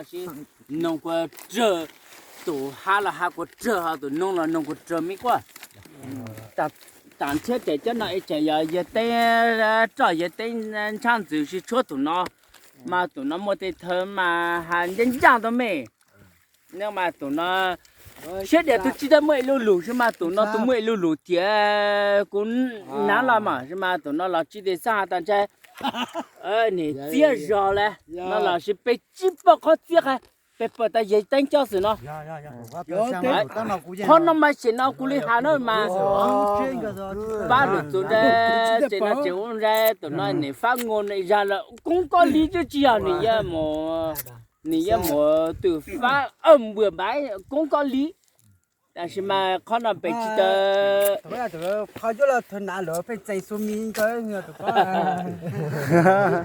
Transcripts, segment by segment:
sib noog kua rawg, tus hab los hab kua rawg ho tus noog los noog kua rawg me quaj. Tam txhiab tseem cov no es tseem yog yawg Teeb roj yawg Teeb ntshab ntxwv sib tshuab tus no, mas tus no muaj tej thawv mas has ncaj ncaj tau me. No mas tus no siab dias tus tsis tau muaj ib lu lus, sis mas tus no tus muaj ib lu lus tias kuv nav los mas, sis mas tus no los tsis tau xav has tas ntshai nim txiab zog lawm no los sis peb tsis pom qhov txiab qha, peb pom tas yawg Teeb coj xwm no. Qhov no mas tseem no kuv li has no mas pab lwm tus ntawd tseem no tseem ua ntshai tus no nim fab ngu zag lawm, koob koj li twb tsis yog nim yuav mus, nim yuav mus twm fab npua npaiv koob koj li. Tab sis mas qhov no peb tsis tau, qhov yuav los thawv nav lawm pheej txeem xu mi nkaus.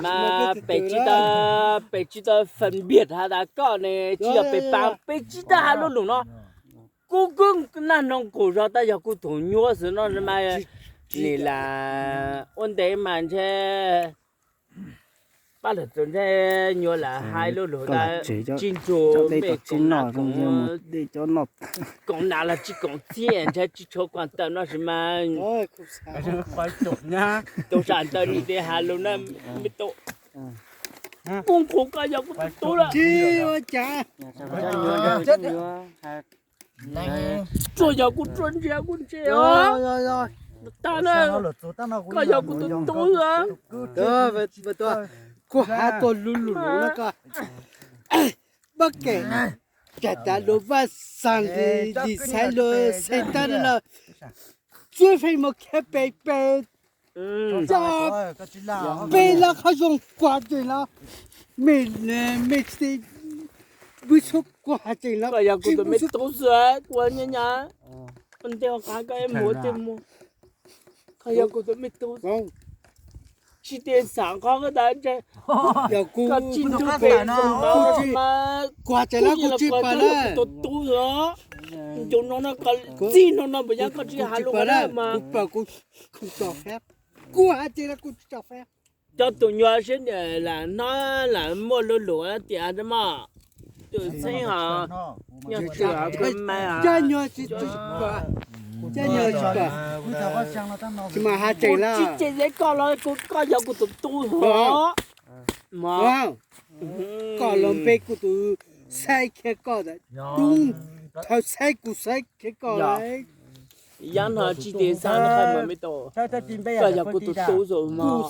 Mas peb tsis tau, peb tsis tau phân biệt has tas koj ne tsis yog peb paab, peb tsis tau has lub lus no. Kuv kuj naj noog kuv zog tab yog kuv tus nyuam xwb no mas nim lam ua ntev mas ntshe pab lwm tus ntshe nyuam lam hais lub lus tas tsis ntsug mej koom nav, koom nav los tsis koom txiaj ntshe tsis tshua kuam tawm no sis mas tus sam ntawd nim tes has lus na, me tub, kuj qhuas koj yog kuv tus tub lawm. Tsuas yog kuv tsuas ntsia kuv ntsia os. Tag na, koj yog kuv tus tub xwb. Kuv has tau lub lus no koj pab kem, cas tas luag vaj xaas li xaiv luag xaiv tag no, tsuab feej mus khiav pem pem, peb lab qhov zoo kuag tseem los, mej, mej tsis pub tshuab kuag tseem los. Koj yog kuv tus me tub xwb, kuv nyob nyob ua ntej ua qab koj mus tej mus. Koj yog kuv tus me tub, tsis tes xav qhov koj tas ntshai. Yog kuv, koj tsis ntug pem kuv tsis, kuag tseem los kuv tsis pom lawm. Kuv tus tub os, ncu no no koj txij no no npaum yog koj tsis has lus kuv pom kuv tsis tso fab, kuv has tseem los kuv tsis tso fab. Cov tus nyuam siab nyiam lam hnov lam muaj lub lus tias mog, tus txheeb hos, nyob tsis, cov nyuam tsis, cov nyuam tsis pom, tsis mas has tseem los tsis cem koj los koj yog kuv tus tub os. Koj los npe kuv tus xaiv khiav koj, tub, thaum xaiv kuv xaiv khiav koj lawm. Yog no tsis tes xav no me tub, koj yog kuv tus tub xwb mog.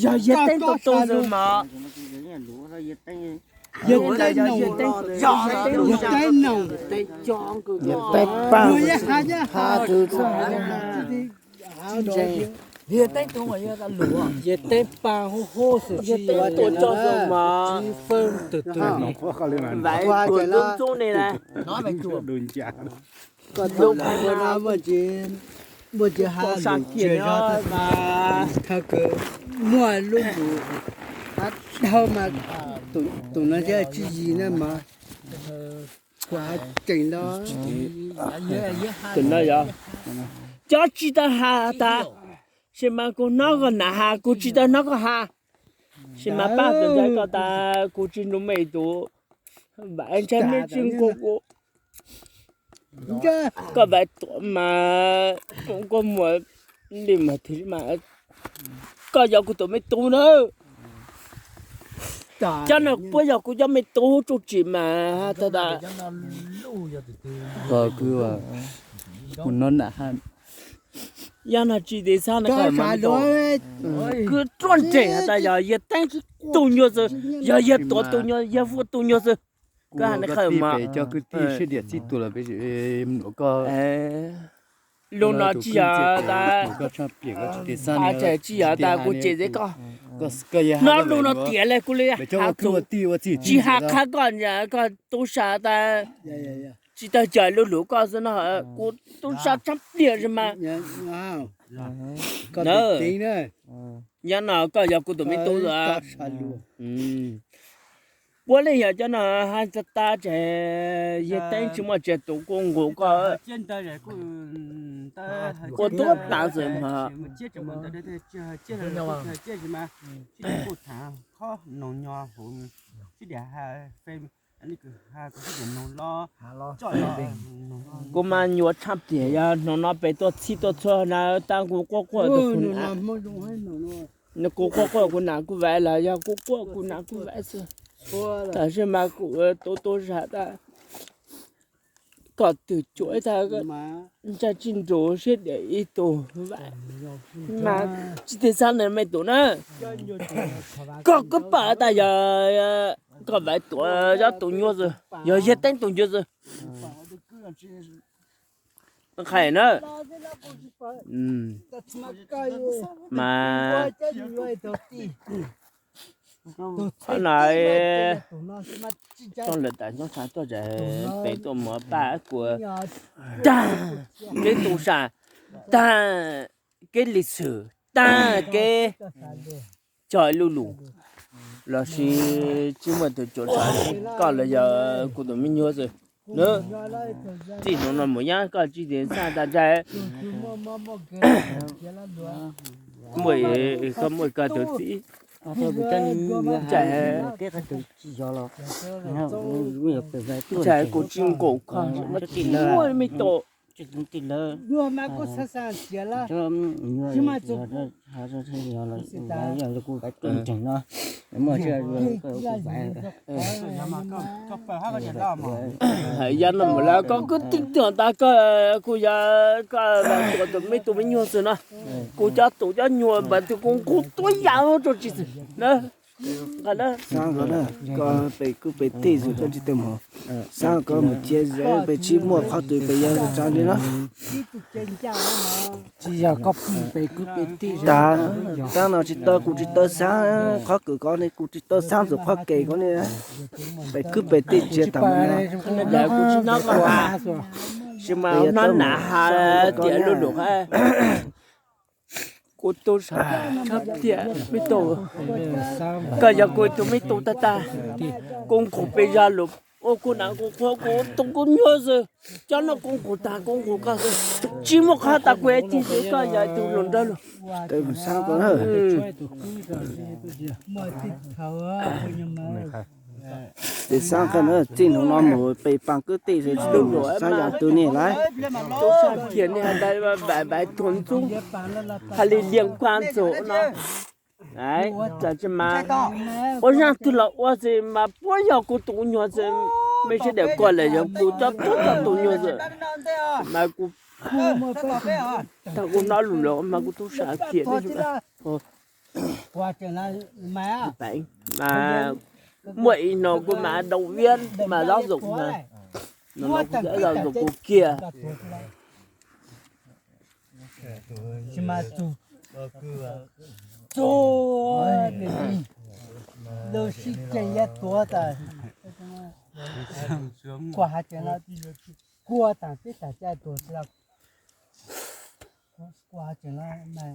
Yog yawg Teeb tus tub xwb mog. Yawg Teeb, yawg Teeb, yawg Teeb, yawg Teeb, yawg Teeb pab huv huv xwb, yawg Teeb tus tub xwb mog. Vam kuv ntxub ntxub ne las. Koj tus no muaj tsev has lus tshwm zog, thaum kawg muaj lub lus dhau mas tus no thiaj tsis yig na mas kuv has tseem los. Tus no yog cov tsis tau has tas, sis mas kuv hnov koj nam has, kuv tsis tau hnov koj has, sis mas pab tus ntxhais koj tas kuv tsis nrug mej tus, vam ntshai mej tsis nqua kuv. Koj vam tuam mas koj muaj li mas twg mas koj yog kuv tus me tub na. Cov no puab yog kuv cov me tub tsuj tsim mas tag tas. Koj kuv mus no nam has, yog no tsis tes xav no koj mas kuv ruaj ntseg has tas yog yawg Teeb tus nyuag xwb, yog yawg Tuam tus nyuag, yawg Fuab tus nyuag xwb. Koj has ne qhawv mas cov kwv tij sib diam txij tus los peb mluav koj. Lub no tsis yog tas, tsis yog tas kuv cem zeb koj. Hnov lub no tiav le kuv li has, tsis has qha koj, koj tub sab tas tsis tau cawm lub lus koj xwb no, kuv tub sab tshaj pliag xwb mas. Nyob no koj yog kuv tus me tub lawm. Puab leej yog cov no has tas tas ces yawg Teeb tsis muaj tsev tus kuj nqus koj, kuj tub tas xwb mas. Kuv mas nyuaj tshaj tiag, yog hnub no peb tuaj txhij tuaj txhua na, tab kuv quaj quaj tus kuv na, kuv quaj quaj kuv na kuj vaim los yog kuv quaj kuv na kuj vaim xwb. Tab sis mas kuv tu tu zam tab kom twg cuam ib tag, ntsaj tsis nrug siab diam ib tug vaim mas tsis txhij xab na me tub na. Koj kub pam tas yog koj vaim tuam yob tus nyuaj xwb, yog yog teeb tus nyuaj xwb. Qhais na. Mas na, txog lawm tas nyob tshaj tuaj zas pem tuaj mus paj kuv tag kev tu sam, tag kev li xwm, tag kev cog luj lus, los sis tsis muaj tus cuam tshuam koj los yog kuv tus me nyuam xwb na. Txij hnub no mus yog koj tsis txhij xab tas ntshai, muaj koj muaj koj tus txiv, ntshai kuv tsis nqus koj, muaj me tub. Yog no mus lawm koj kwv tij tiag tas koj, kuv yog koj tuam tus me tub me nyuam xwb no, kuv cov tus cov nyuam npaum twg kuv nqus tuab yam rau tsis xwm na. Koj pem kwv pem tij xwb koj tsis tau mus, xav koj mus cia pem tsis muaj qhov twg pem yog tsav li no. Tsis yog koj pem kwv pem tij tas, tab no tsis tau, kuv tsis tau xav qhov kws koj ne, kuv tsis tau xav tus qhov kev koj ne. Pem kwv pem tij tsis tas, kuv tsis nyob koj has, tsis mas hnab nas has tias lub lus has. Kuv tu sam tshaj tiag me tub, koj yog kuv tus me tub tag tag, kuv nqus pes zog lus ua kuv nas kuv qhuav kuv tus kuv nyuam xwb, cov no kuv nqus tag kuv nqus koj xwb, tsis muaj qhov tas kuv tig xwb koj yog tus hluas nraug lus. Ces xav koj na, txij hnub no mus pem pam kwv tij xwb tsis tu lus xav yog tus niag lawm. Tub sam kiag niag ntawd vaim vaim tuag ntxub, hais li liam kuab ntxuag no. Tsis mas ua zaj twg los ua xwb mas puab yog kuv tus nyuam xwb, mej sib dam kuaj lawm yog kuv cov tuab cov tus nyuam xwb, mas kuv tag kuv hnov lus lawm mas kuv tub sam kiag. Mas muaj ib no kuv mas dau viab mas zab zog, zab zog kuv kiag. Lub sib ceem yab tuav tas, kuv has tseem no, kuv tas peb tas caj tuag tsis los, kuv has tseem no,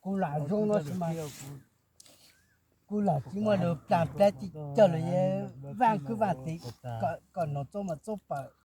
kuv lam zoo no tsis mas, kuv lam tsis muaj lus plam plab tsis coj lus, yog vaaj kwv vaaj tij, kom nov txob mas txob pawm.